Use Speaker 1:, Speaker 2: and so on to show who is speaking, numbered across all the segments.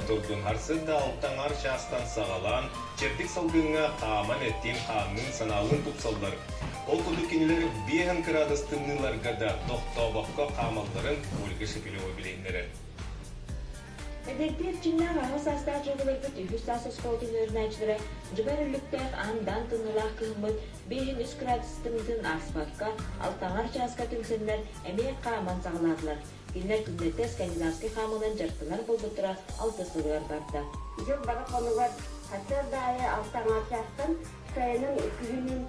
Speaker 1: турдун, сарсыарда алта аҥаар чаастан саҕалаан, чэбдик салгыҥҥа хааман эттиин-хаанныын, санаалыын тупсаллар. Ол курдук кинилэр биэһэн кыраадыс тымныыларга да тохтообокко хаамалларын Ольга Шепелева билиһиннэрэр.
Speaker 2: Эдэрдии эрчимнээх аҕа саастаах дьуолаларбыт үһүс саас оскуолатын үөрэнээччилэрэ дьыбар үллүктээх аан-даан тымныылаах кыһыммыт биэһин үс кыраадыс тымныытын ааспакка, алтаҥар чааска түмсэннэр эмиэ хааман саҕалаатылар. Кинилэр күннэтэ скандинавскай хаамыынан дьарыктанар буолбуттара алтыс сылыгар барда.
Speaker 3: Дьыл бары хонугар сарсыарда аайы алта аҥаар чаастан сайынын күһүнүн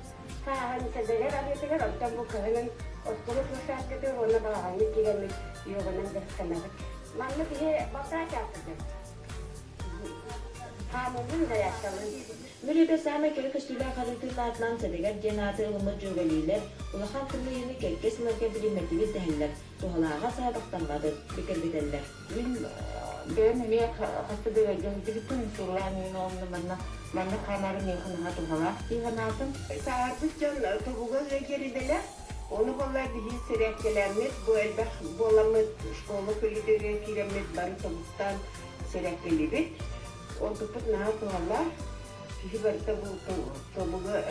Speaker 3: сааһын сэдэгэр арыытыгар, оттон бу кыһынын оскуола площадкатыгар уонна балаҕаҥҥа киирэммит йоганан дьарыктанабыт. Манна киһи балтараа чаас сылдьар. Хаамыллын, зарядкалын.
Speaker 2: Мүрүгэ саамай кэрэ көстүүлээх арыытын аатынан Сэдэгэр диэн ааты ылыммыт дьүөгэлиилэр улахан тымныйыыны кэккэ сылларга билиммэтибит дэһэллэр, туһалааҕа саадахтамматын бигэргэтэллэр.
Speaker 4: Мин бэйэм эмиэ хаста да ыалдьа сылдьыбыппын, инсуллаан мин онно манна манна хаамарым миэхэ наһаа туһалаах дии санаатым.
Speaker 3: Сааһырбыт дьон тобуга ыалдьар идэлээх. Ону буолла биһи сэрээккэлээммит, бу элбэх буоламмыт школа көлүтүгэр киирэммит бары тобуктаан сэрээккэлиибит. Онтуппут наһаа туһалаах. Киһи барыта бу тобуга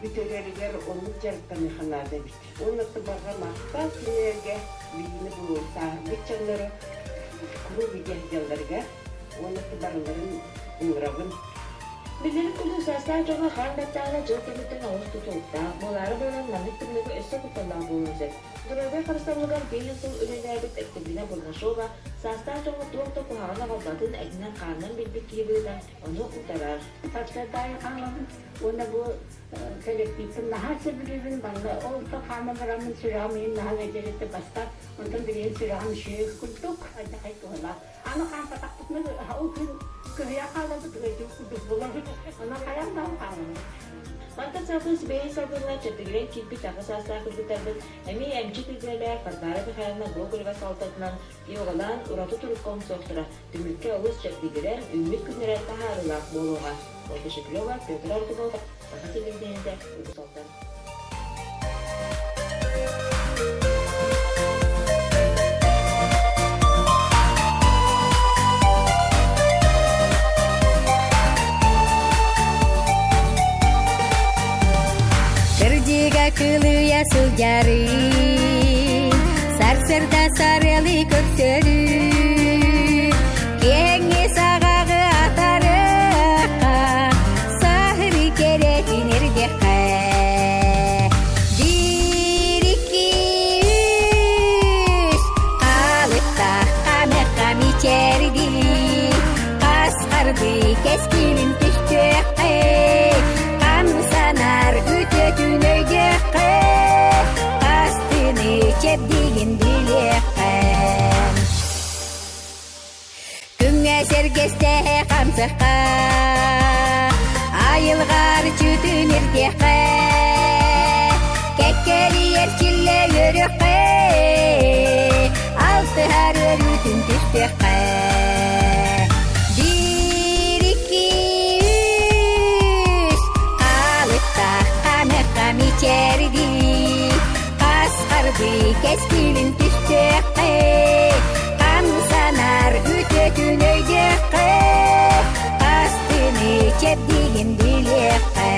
Speaker 3: бүтэрэригэр оннук дьарыктаныахха наада эбит. Уонна барҕа махтал кинилэргэ биһигини бу сааһырбыт дьоннору куруук илдьэ сылдьалларыгар уонна барыларын ыҥырабын.
Speaker 2: Биллэрин курдук, саастаах дьоҥҥо хаан баттааһына дьыл кэмиттэн олус тутулуктаах, буолаары буолан маннык тымныыга өссө кутталлаах буолуон сөп. Доруобуйа харыстабылыгар биэһин сыл үлэлээбит Екатерина Бурнашова саастаах дьоҥҥо туох да куһаҕаны аҕалбатын этинэн-хаанынан билбит киһи быһыытынан ону утарар.
Speaker 5: Сарсыарда аайы хаамабын уонна бу коллективпын наһаа сөбүлүүбүн. Манна ол да хаама бараммын сүрэҕим иһин наһаа ыалдьар бастаан, онтон билигин сүрэҕим үчүгэй курдук, алдьархай туһалаах. Аны хаампатахпытына ол күн кыһыйа хаалабыт, ыалдьыбыт курдук буолабыт. Онон хайаан даҕаны хаалабыт.
Speaker 2: Мантан салгыы сибиэһэй салгыҥҥа чэбдигирэн киирбит аҕа саастаах кыргыттарбыт эмиэ эмчит идэлээх Варвара Михайловна Гоголева салалтатынан йогалаан ураты турукка умсуохтара, түмүккэ олус чэбдигирэн, үүммүт күннэрэ таһаарыылаах буолуоҕа. Ольга Шеклева, Петр Аргунов, Саха телевидениетэ, Үгүс Алтан.
Speaker 6: Кырдьыга кылыйа сылдьары, сарсыарда сарыалы көрсөрү, киэҥи саҕаҕы атарыахха, саһыры кэрэтин эрдиэххэ. Биир, икки, үс, халыктаах хамыхха мичээрдии, хас хардыы кэскилин түстүөххэ, хамсанар үтүөтүн өйдүөххэ, хастыны чэбдигин билиэххэ. Күҥҥэ сэргэстэһэ хамсыхха, айылҕар чүтүн ирдиэххэ, кэккэлиэр чиллэ үөрүөххэ, алтыһар өрүүтүн түстүөххэ. Биир, икки, үс, халыктаах хамыхха мичээрдии, хас хардыы кэскилин түстүөххэ, хамсанар үтүөтүн өйдүөххэ, хастыны чэбдигин билиэххэ.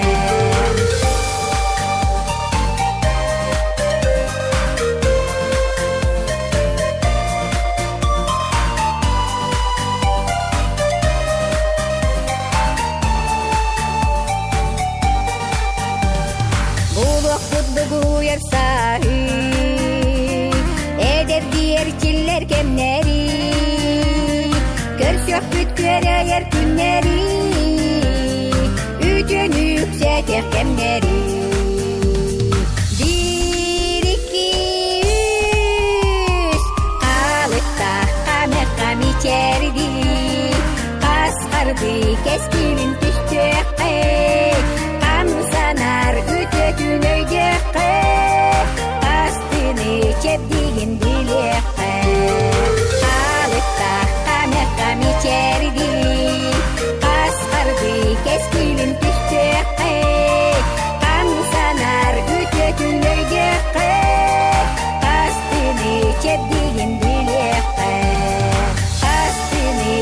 Speaker 6: Булуохпут бугуйар сааһы, эдэрдии эрчиллэр кэмнэри, көрсүөхпүт күөрэйэр күннэри, үтүөнү үксэтиэх кэмнэри. Биир, икки, үс, халыктаах хамыхха мичээрдии, хас хардыы кэскилин түстүөххэ, хамсанар үтүөтүн өйдүөххэ, хастыны чэбдигин билиэххэ. Халыктаах хамыхха мичээрдии, хас хардыы кэскилин түстүөххэ, хамсанар үтүөтүн өйдүөххэ, хастыны чэбдигин билиэххэ. Хастыны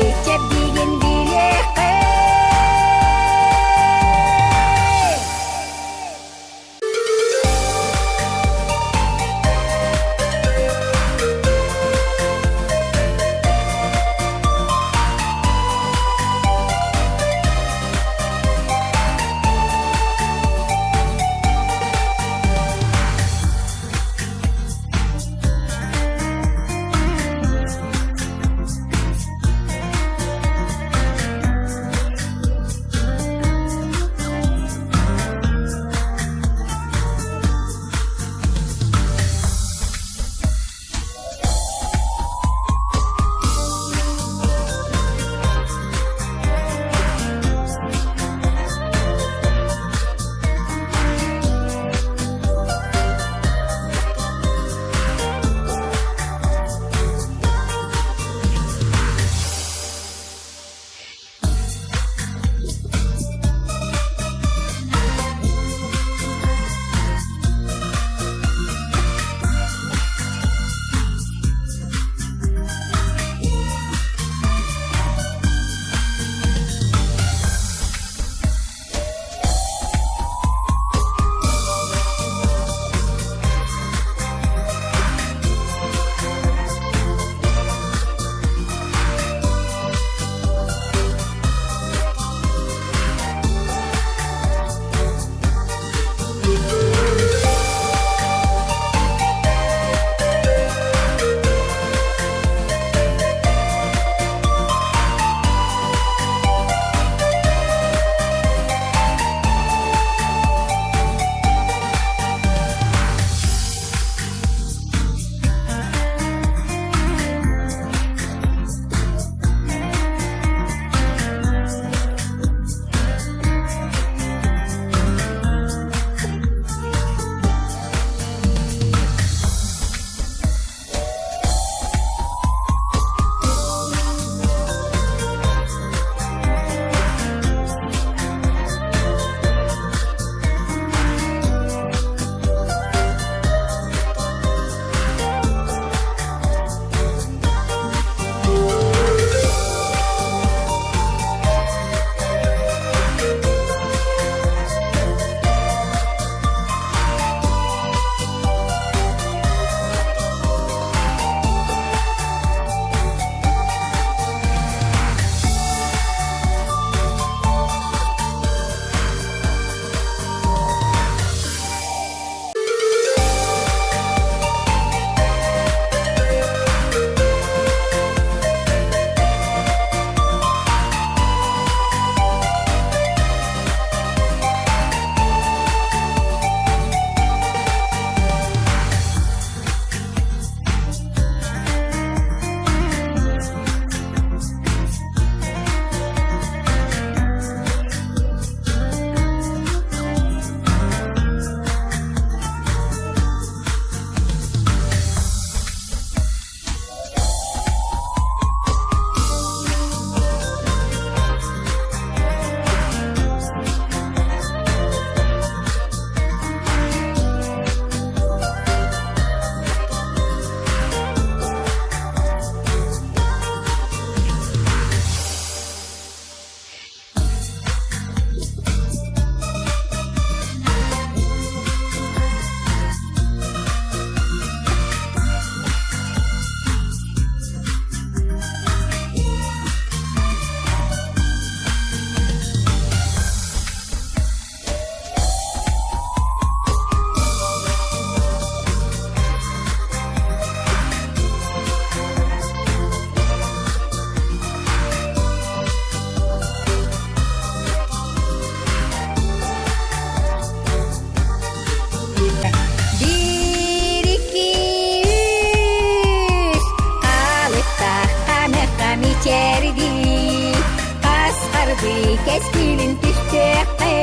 Speaker 6: кэскилин түстүөххэ,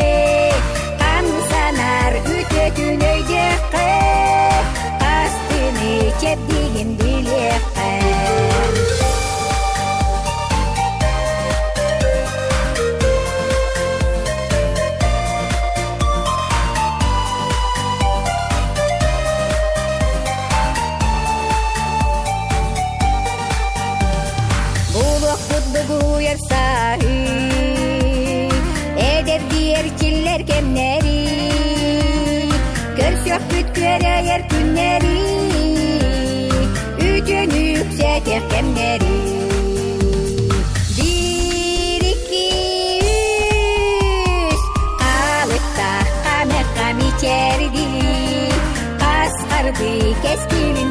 Speaker 6: хамсанар үтүөтүн өйдүөххэ, хастыны чэбдигин билиэххэ. Булуохпут бугуйар сааһы, эдэрдии эрчиллэр кэмнэри, көрсүөхпүт күөрэйэр күннэри, үтүөнү үксэтиэх кэмнэри. Биир, икки, үс, халыктаах хамыка мичээрдии, хас хардыы кэскилин.